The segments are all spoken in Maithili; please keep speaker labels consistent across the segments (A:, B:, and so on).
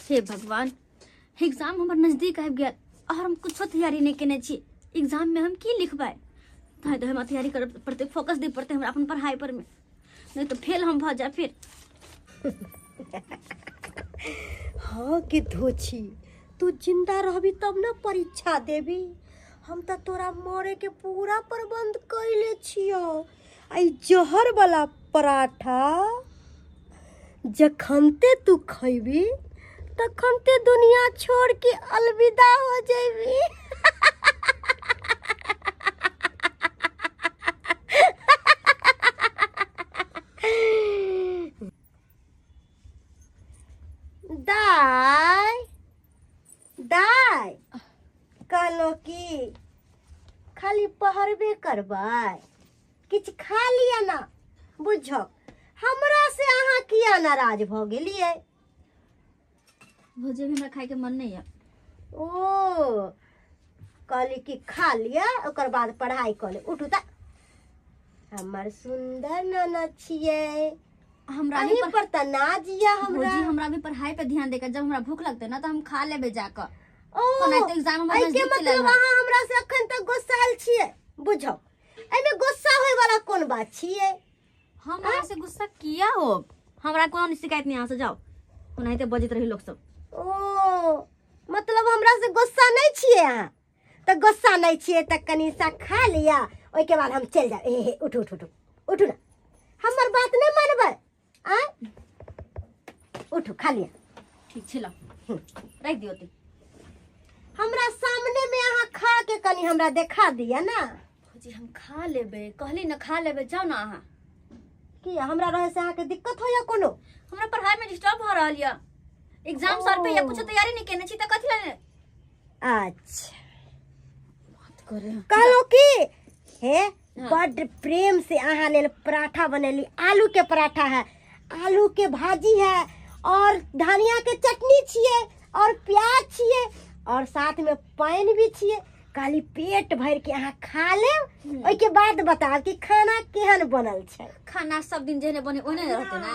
A: हे भगवान, एग्जाम हमर नजदीक आबि गेल और हम कुछो तैयारी नहीं केने छी। एग्जाम में हम की लिखबै? ताहि तऽ हमरा तैयारी करऽ पड़तै, फोकस दिअ पड़तै हमरा अपन पढ़ाई पर में, नहीं तो फेल हम भऽ जायब फिर।
B: हाँ के धोछी, तू जिंदा रहबी तब न परीक्षा देबी। हम तऽ तोरा मरे के पूरा प्रबंध कैले छियो। आ ई जहर वाला पराठा जखनते तू खैबी तखनते दुनिया छोड़ के अलविदा हो जेबी। दाय दाय, कहलो कि खाली पहरबे करबै, किछु खा लिअ ना। बुझक हमरा से अहाँ किया नाराज भऽ गेलियै?
A: भोजे भी हमरा खाइके मन नहीं है।
B: ओ कहली कि खा लिअ, ओकर बाद पढ़ाई कऽ ले। उठू तऽ हमर सुंदर ननद छियै।
A: हमरा
B: अहीं पर तऽ नाज यऽ हमरा।
A: भौजी, हमरा भी पढ़ाई पे ध्यान देके, जब हमरा भूख लगते ना तो हम खा लेबे जाकर।
B: ओ
A: कोना तऽ एग्जाम हमर
B: एहिके
A: नजदीक चलि
B: मतलब
A: आयल।
B: अहाँ हमरा से अखन तक गुस्साल छियै? बुझौ एहिमे गुस्सा होय वाला कोन बात छियै?
A: हम अहाँ से गुस्सा किया हो? हमरा कोनो शिकायत नहीं अहाँ से। जाओ, ओनाहिते बजैत रही लोग सब।
B: ओ मतलब हमरा से गुस्सा नहीं छियै अहाँ? तऽ गुस्सा नहीं छियै तऽ कनि सा खा लिअ, ओहिके बाद हम चलि जायब। हे हे, उठू उठू उठू उठू ना, हमर बात नहीं मानबै? आँय, उठू, खा लिअ।
A: ठीक छै, लाउ, राखि दियौ ओतै।
B: हमरा सामने में अहाँ खा के कनि हमरा देखा दिअ ना।
A: भौजी, हम खा लेबै, कहली ना खा लेबै, जाउ ना अहाँ।
B: की हमरा रहे से अहाँके दिक्कत होइया कोनो?
A: हमरा पढ़ाई में डिस्टर्ब भऽ रहल यऽ। एग्जाम सर पे या कुछ तैयारी नहीं केने छी तऽ कथी लए?
B: अच्छा
A: बात करे
B: कहलो की हे।
A: हाँ।
B: बड प्रेम से अहाँ लेल पराठा बनेली। आलू के पराठा है, आलू के भाजी है और धनिया के चटनी छियै और प्याज छियै और साथ में पानि भी छियै। कहली पेट भर के अहाँ खा लेब, ओहिके बाद बताब कि खाना केहन बनल छै।
A: खाना सब दिन जेहने बने ओहने ने रहतै ने।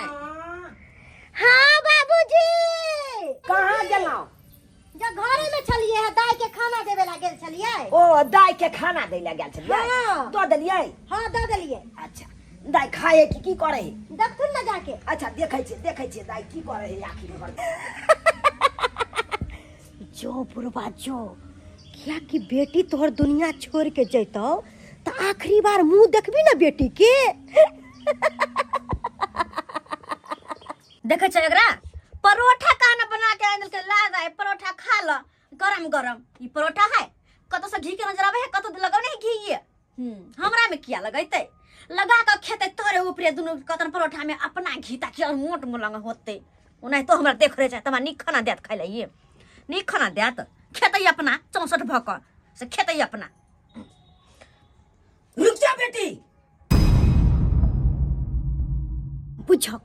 B: हाँ बाबूजी।
C: कहाँ गेलहुँ?
B: जब घरे में छलिए है, दाई के खाना देवे ला गेल छलिए।
C: ओ दाई के खाना दै ला गेल छलियै?
B: हाँ।
C: दऽ देलियै?
B: हाँ, दऽ देलिए।
C: अच्छा, दाई खाए कि की करे है?
B: देखथुन ना जाके।
C: अच्छा, देखै छियै, देखै छियै दाई की करे है आखिर घर।
B: जो बुढ़बा जो, किया कि बेटी तोहर दुनिया छोड़ के जैतौ तऽ आखिरी बार मुंह देखबी ना बेटी के।
A: देखै छै एकरा परोठा कहाँ बना के आनि देलकै। ला दाइ, परोठा खा ल गरम गरम। ई परोठा है? कतौ से घी के नजर आबै है? कतौ लगौ नहीं घी। ये हमरा में किया लगैतै? लगा के खेतै तोरे ऊपरे दुनू कतन परोठा में अपना घी ताकि और मोट मोलंग होतै। ओनाहितो हमरा देख रहे छै तमा नीक खाना देत खाइ ला। ये नीक खाना देत खेतै अपना 64 भऽ कऽ से खेतै अपना।
C: रुक जा बेटी।
B: बुझो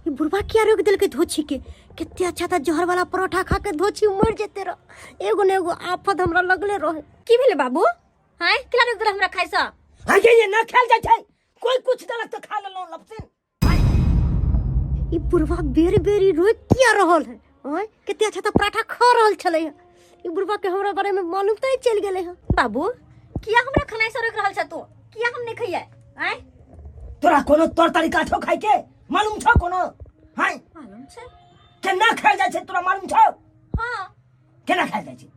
B: ई बुढ़बा किया रोक देलकै धोछी के? कते अच्छा था जहर वाला परोठा खा के धोछी मर जेते रह। एगो ने एगो आफत हमरा लगले रहे।
A: की भेलै बाबू? हाय, केना रोक देलक हमरा खाइ सँ?
C: हाँ, ये ना खायल जाइ छै। कोई कुछ देलक तऽ खा लेलहुँ लपसिन।
B: ई बुढ़बा बेर बेर ई रोक किया रहल है? आँय, कते अच्छा था पराठा खा रहल छलै हँ। ई बुढ़बा के हमरा बारे में मालूम तऽ चलि गेलै हँ।
A: बाबू, किया हमरा खेनाइ सँ रोकि रहल छ तू? किया हम नहि खइयै? आँय,
C: तोरा कोनो तौर तरीका छौ खाइ के? मालूम छौ कोनो? हाय,
A: मालूम छै।
C: केना खायल जाइ छै तोरा मालूम छौ?
A: हाँ।
C: केना खायल जाइ छै?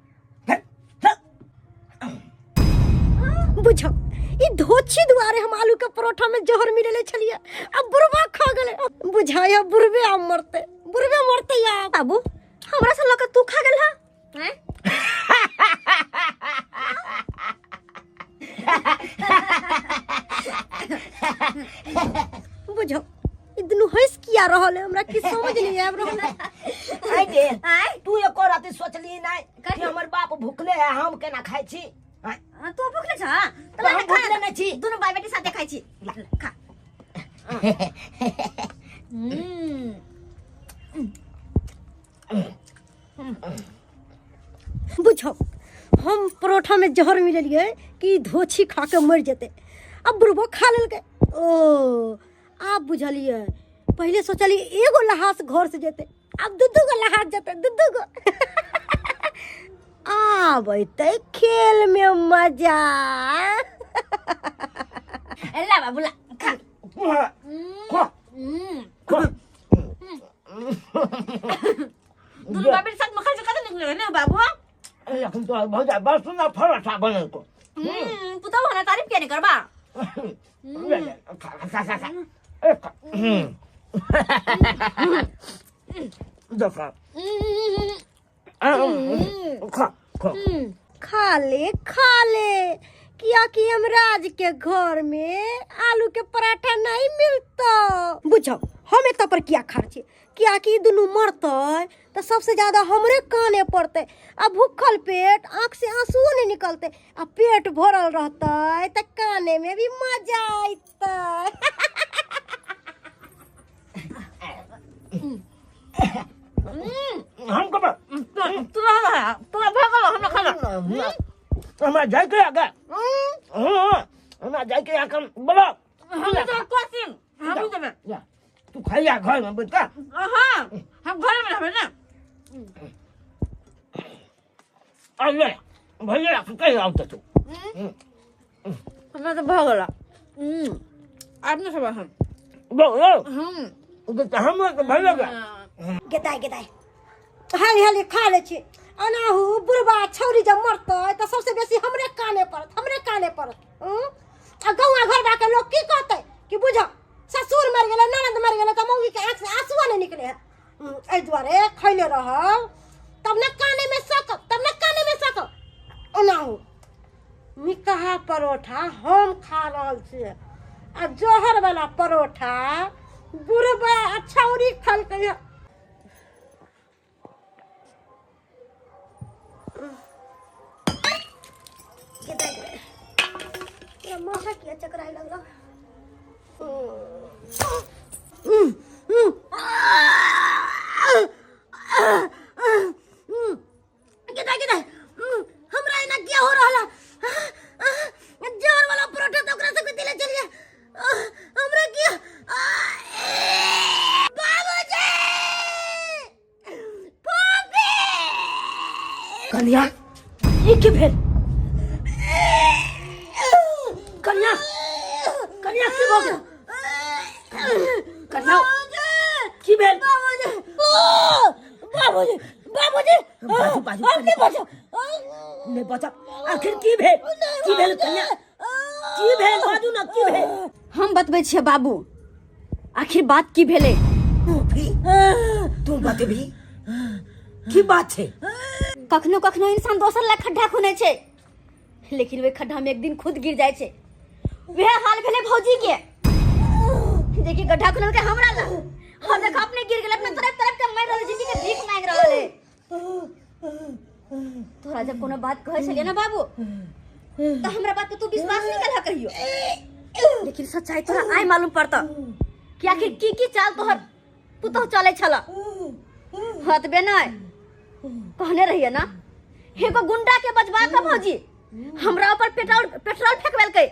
C: हे, चल।
B: बुझो ई धोछी दुआरे हम आलू के परोठा में जहर मिलेले छलिए, अब बुढ़बा खा गेलै। बुझाया बुढ़बे आब मरते, बुढ़बे मरते आब।
A: बाबू, हमरा से लऽ के तू खा गेल हा? हैं?
B: बुझो ई दुनू हंस किया रहल है? हमरा की समझ नहीं आबि रहल है।
C: आइ गे,
A: आँय?
C: तू एको राति सोचली नहि कि हमर बाप भुखले है, हम केना खाइ छी? आँय,
A: तू भुखले छ?
C: तऽ हम भुखले नहि छी।
A: दुनू भाई बेटी साथे खाइ छी, खा।
B: बुझो हम परोठा में जहर मिलेलिए कि धोछी खा के मर जेते, अब बुढ़बो खा लेलकै। ओ आब बुझलिए, पहले सोचलिए एगो लहास घर से जेते, अब दू दू गो लहास जेते, दू दू गो। आब अयतै खेल में मजा।
A: ला बाबू ला खा।
C: खा खा।
A: दुनू बाबी साथ में खाइ छै, कते नीक लगै ने बाबू?
C: लेकिन तोहर भौजाइ बड़ सुन्दर परोठा बनेलको।
A: पुतहु होना तारीफ किया नहीं करबा?
C: ले ले, खा खा खा खा ए खा। देख, खा खा
B: खा ले खा ले, कियाकि यमराज के घर में आलू के पराठा नहीं मिलता। बुझो हम एतऽ पर किया खाड़ छी? कियाकि ई दुनू मरतै तऽ सबसे ज्यादा हमरे काने पड़तै, आ भूखल पेट आँख से आंसुओ नहीं निकलतै, आ पेट भरल रहतै तऽ काने में भी मजा अयतै।
C: हम कब
A: तू रह तोरा भऽ गेलौ, हमरा खाना
C: हमरा जाइके आ गे। हाँ, हमरा जाइके आ कम बोलो।
A: हम तो कोसिम हम देबै।
C: जा, तू खाइया घर में बैठ का।
A: हाँ, हम घर में रहबै ने।
C: आ ले भैया के कहि आउ तू।
A: हमरा तऽ भऽ गेल, आब नहि खेबै हम।
C: बो तो हमरा के भैया के
B: गेदाय गेदाय, हाली हाली खा लै छी। अनाहू बुढ़बा छौरी जब मरतै तऽ सबसे बेसी हमरे काने पड़त, हमरे काने पड़त। आ गौआ घरबा के लोग की कहतै कि बुझ ससुर मरि गेलै, ननद मरि गेलै, तऽ मौगी के आँखि से आंसुओ नहि निकले है। एहि दुआरे खैले रहब तब ने काने में सकब, तब ने काने में सकब। ओनाहू निकहा परोठा हम खा रहल छियै, आ जहर वाला परोठा बुढ़बा आ छौरी खलकै है। माथा किया चकराए लगल? गेदाय गेदाय, हमरा एना किया हो रहल है? जहर वाला परोठा तो ओकरा सबके दिले चलिए, हमरा किया? बाबूजी, पापी!
C: कन्या, ई की भेल? कन्या, कन्या, की भऽ गेल? कन्या, की भेल?
B: बाबूजी, बाबूजी, बाबूजी!
C: बाजू, बाजू।
B: हम नहीं बचब।
C: नहि बचब? आखिर की भेल? की भेल कन्या? की भेल? बाजू ने, की भेल?
A: हम बतबै छियै बाबू, आखिर बात की भेलै।
C: तू भी तू बतबी, की बात छै?
A: कखनो कखनो इंसान दोसर लए खड्डा खुनै छै, लेकिन ओहि खड्डा में एक दिन खुद गिर जाइ छै। वएह हाल भेलै भौजी के, जेकि गड्ढा खुनलकै हमरा लए, हम देख अपने गिर गेलै, अपने तरफ तरफ के मारि रहल जिंदगी के भीख मांगि रहल है। तोरा जब कोनो बात कहै छलियै ने बाबू, तऽ हमरा बात पे तू विश्वास नहीं कलह कहियो, लेकिन सच्चाई तोरा आइ मालूम पड़तौ कि आखिर की की चाल तोहर पुतोह चलै छल। हतबे नहि कहने रहिए ना, एगो गुंडा के बजबा के भौजी हमरा ऊपर पेट्रोल पेट्रोल फेंकबेलकै,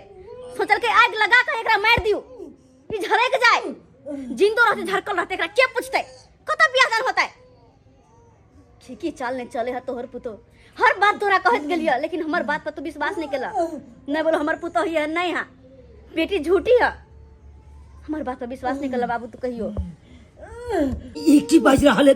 A: सोचलकै आगि लगा के एकरा मारि दियौ, ई झरक जाय, जिंदो रहते झरकल रहते, एकरा के पूछतै, कतऽ बियाह दान होतै। ठीकी चाल नहीं चले है तोहर पुतोह। हर बात तोरा कहत गेलियै, लेकिन हमर बात पर तू विश्वास नहीं केला। नहीं बोलो हमर पुतोह ही है नहीं, है बेटी झूठी है, हमर बात पर विश्वास नहीं केला बाबू तू कहियो।
C: ई की बाजि रहल है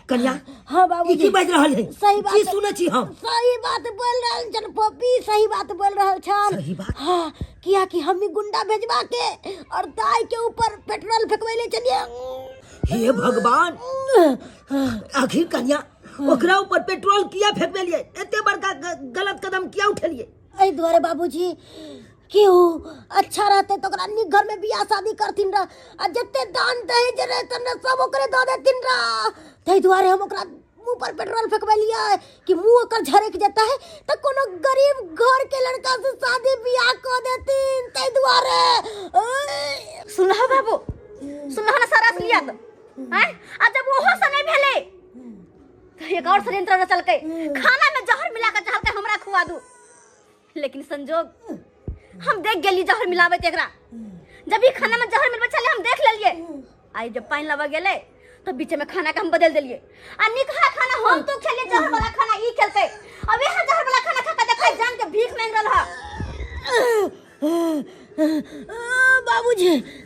C: कन्या?
B: हाँ बाबू,
C: ई की बाजि रहल है?
B: सही बात।
C: की सुनै छी हम?
B: सही बात बोल रहल छन पप्पी, सही बात बोल रहल छन।
C: सही बात?
B: हाँ, किया कि हम ही गुंडा भेजवा के और दाई के ऊपर पेट्रोल फेंकवेले चलिए।
C: हे भगवान, आखिर कन्या ओकरा ऊपर पेट्रोल किया फेंकबेलियै? एते बड़का गलत कदम किया उठेलियै?
B: एहि दुआरे बाबूजी, केहू अच्छा रहते तो ओकरा नीक घर में बियाह शादी करथिन रह, आ जते दान दहेज रहतन ने सब ओकरे दऽ देथिन रह। ताहि दुआरे हम ओकरा मुंह पर पेट्रोल फेंकबेलियै कि मुंह ओकर झरकि जेतै तऽ कोनो गरीब घर के लड़का से शादी बियाह कऽ देथिन, ताहि दुआरे।
A: सुनह बाबू, सुनह ना सारा असलियत हैं। आ जब ओहो से नहीं भेलै तो एक और षड्यंत्र रचलकै, खाना में जहर मिला के चाहलकै हमरा खुआ दू, लेकिन संजोग हम देख गेली जहर मिलाबैत एकरा। जब ई खाना में जहर मिलबै छलै हम देख लेलियै। आई जब पानि लाबऽ गेलै तो बीच में खाना के हम बदल देलियै, आ निकहा खाना हम तो खेलियै, जहर वाला खाना ई खेलकै। अब इहे जहर वाला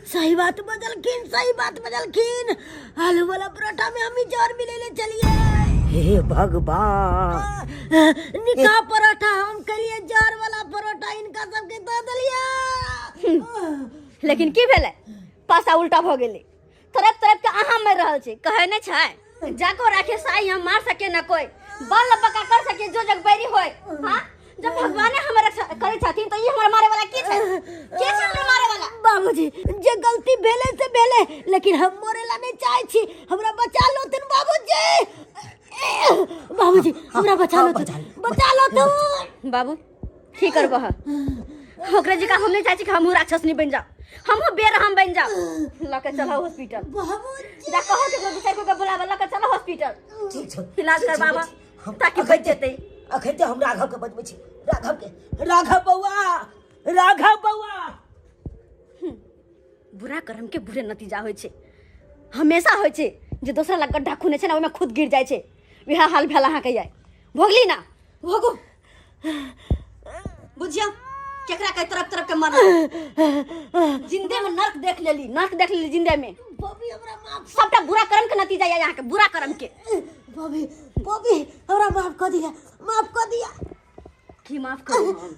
B: सही बात बजलखिन, सही बात बजलखिन। आलू वाला परोठा में हम ही जहर मिलेले चलिए।
C: हे भगवान,
B: निका परोठा हम कलिए, जहर वाला परोठा इनका सबके दऽ देलिए।
A: लेकिन की भेलै, पासा उल्टा भऽ गेलै। तरफ तरफ के अहाँ मरि रहल छी। कहै नहि छै, जाको राखे साई हम मार सके न कोई, बल बका कर सके जो जग बैरी होय। हाँ, जब भगवाने हमर रक्षा करै छथिन तऽ ई हमर मारे वाला के छै? के छै हमरा मारे वाला?
B: बाबूजी, जे गलती भेलै से भेलै, लेकिन हम मरे ला नहि चाहै छी। हमरा बचा लोथिन बाबूजी, बाबूजी हमरा बचा लोथिन, बचा लोथिन।
A: बाबू की करबह, ओकरा जकाँ हम नहि चाहै छी कि हमहूँ राक्षसनी बनि जाउ, हमहूँ बेरहम बनि जाउ। लऽ के चलऽ हॉस्पिटल।
B: बाबूजी
A: जा कहो केकरो दू चारि गो के बुलाबऽ, लऽ के चलऽ हॉस्पिटल,
C: ठीक छौ,
A: इलाज
C: ठीक छौ
A: करबाबऽ
C: बेटी। हम
A: ताकि बचि जेतै।
C: अखन तऽ हम राघव के बजबै छी, राघव के। राघव बौआ, राघव बौआ।
A: बुरा कर्म के बुरे नतीजा होइ छै, हमेशा होइ छै। जे दोसरा लग गड्ढा खुने छै ने, ओहिमे खुद गिर जाइ छै। वएह हाल भेल अहाँके। याय भोगली ना, भोगू। बुझियौ केकरा कई तरफ तरफ के मन जिंदे में नर्क देख लेली, नर्क देख लेली जिंदे में।
B: बॉबी हमरा माफ,
A: सबटा बुरा कर्म के नतीजा यऽ अहाँके, बुरा कर्म के।
B: बॉबी, बॉबी हमरा माफ कऽ दिया, माफ कऽ दिया।
A: की माफ करू हम?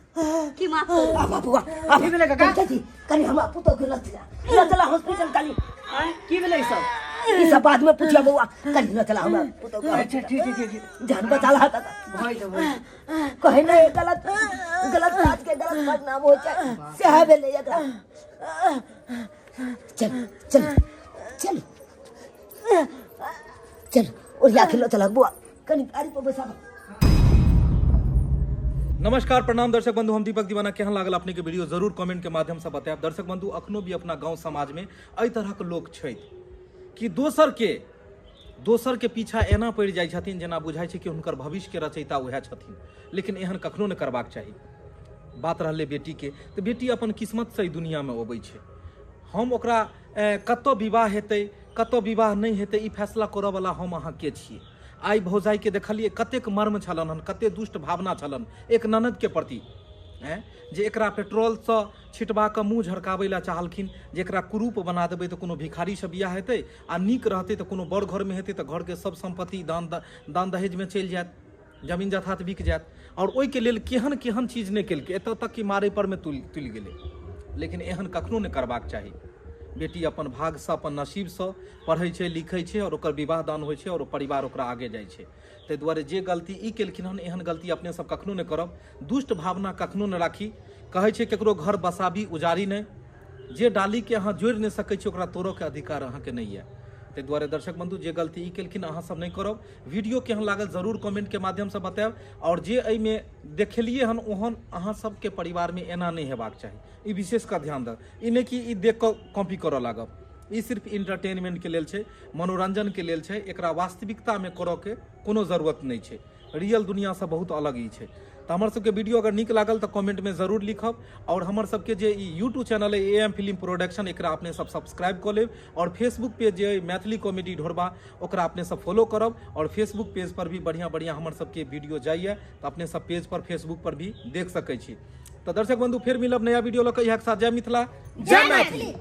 A: की माफ करू?
C: आ बाबुआ, आ
D: की भेलै काका?
C: कनी कनी हमरा पुतोह के लऽ चला, लऽ चला हॉस्पिटल कनी।
D: आँय, की भेलै ई सब?
C: ई सब बाद में पूछिया बौआ, कनी लऽ चला हमरा पुतोह के।
D: अच्छा ठीक ठीक ठीक।
C: जान बचा ला काका।
D: भऽ जेतौ, भऽ जेतौ।
C: कहे नहीं, गलत गलत काज के गलत परिणाम हो जाए, सएह भेलै एकरा। चल चल चल चल, ओरिया के लऽ चला बौआ, कनी गाड़ी पर बैसाबऽ।
E: नमस्कार, प्रणाम दर्शक बंधु, हम दीपक दीवाना। केहन लागल अपने के वीडियो जरूर कमेंट के माध्यम से बतायब। दर्शक बंधु, अखनो भी अपना गांव समाज में एहि तरह के लोक छथि कि दोसर के पीछा एना पड़ि जाइ छथिन जेना बुझाइ छै कि हुनकर भविष्य के रचयिता उएह छथिन, लेकिन एहन कखनो नहि करबाक चाही। बात रहलै बेटी के, तऽ बेटी अपन किस्मत से ई दुनिया में अबै छै। हम ओकरा कतऽ विवाह हेतै, कतऽ विवाह नहि हेतै, ई फैसला करऽ वाला हम अहाँ के छियै? आइ भौजाई के देखलियै कतेक मर्म छलन हन, कते दुष्ट भावना छलन एक ननद के प्रति, जे एकरा पेट्रोलसँ छिटबा कऽ मुँह झरकाबै लए चाहलखिन जे एकरा कुरूप बना देबै तऽ कोनो भिखारीसँ बियाह हेतै, आ नीक रहतै तऽ कोनो बड़ घरमे हेतै तऽ घरके सब सम्पत्ति दान दहेजमे चलि जायत, जमीन जथात बिक जायत। आओर ओहिके लेल केहन केहन चीज नहि केलकै, एतऽ तक कि मारै परमे तुलि गेलै। लेकिन एहन कखनो नहि करबाक चाही। बेटी अपन भागसँ अपन नसीबसँ पढ़ै छै, लिखै छै, आओर ओकर विवाह दान होइ छै, आओर परिवार ओकरा आगे जाइ छै। ताहि दुआरे जे गलती ई केलखिन हन, एहन गलती अपने सब कखनो नहि करब। दुष्ट भावना कखनो नहि राखी। कहै छै केकरो घर बसाबी उजारी नहि, जे डालीके अहाँ जोड़ि नहि सकै छी ओकरा तोड़ऽके अधिकार अहाँके नहि यऽ। ताहि दुआरे दर्शक बंधु, जे गलती ई केलखिन अहाँ सब नहि करब। वीडियो केहन लागल जरूर कमेंट के माध्यम से बतायब। आओर जे एहिमे देखेलियै हन ओहन अहाँ सबके परिवारमे एना नहि हेबाक चाही, ई विशेष कऽ ध्यान दऽ। ई नहि कि ई देख कऽ कॉपी करऽ लागब, ई सिर्फ इंटरटेनमेंट के लेल छै, मनोरंजन के लेल छै, एकरा वास्तविकतामे करऽ के कोनो जरूरत नहि छै। रियल दुनियासँ बहुत अलग ई छै। तऽ हमर सबके वीडियो अगर नीक लागल तऽ कमेंटमे जरूर लिखब। आओर हमर सबके जे ई यूट्यूब चैनल अइ ए एम फिल्म प्रोडक्शन, एकरा अपने सब सब्सक्राइब कऽ लेब। आओर फेसबुक पेज जे अइ मैथिली कॉमेडी ढोरबा, ओकरा अपने सब फॉलो करब। आओर फेसबुक पेज पर भी बढ़िआँ बढ़िआँ हमर सबके वीडियो जाइए, तऽ अपने सब पेज पर फेसबुक पर भी देख सकै छी। तऽ दर्शक बंधु, फेर मिलब नया वीडियो लऽ कऽ। इएह के साथ जय मिथिला, जय मैथिली।